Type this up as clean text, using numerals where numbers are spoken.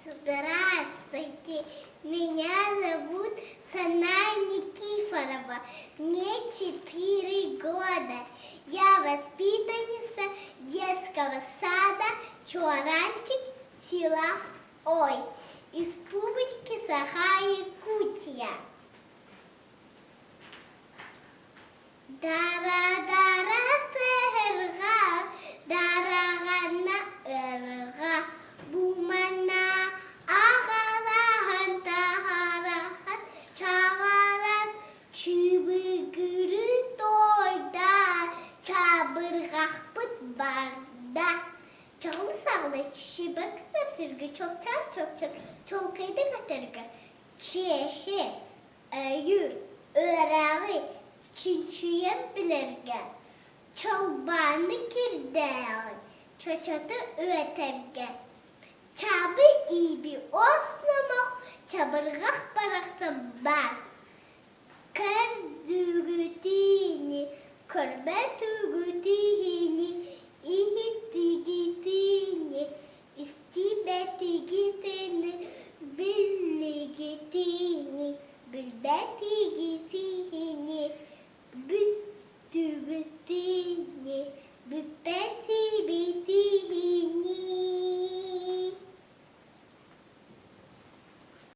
Здравствуйте, меня зовут Саная Никифорова. Мне 4 года. Я воспитанница детского сада «Чуораанчик» села Ой, Республики Саха-Якутия. Дара-дара сыһырҕа, дараҕана ырҕа, бумана аҕалаһан таһараһан чаҕаран чыбыгыры тойда, чабырҕахпыт барда. Чаҕыл-саҕылы чибэк көтөргө чопчаар-чопчаар чуолкайдык этэргэ чиэһи, өйү, үөрэҕи чинчийэн билэргэ, чалбааны кирдээҕи чочоту үөтэргэ, чабы ииби ос номох чабырҕах барахсан баар, көрдүгүтиини көрбөт.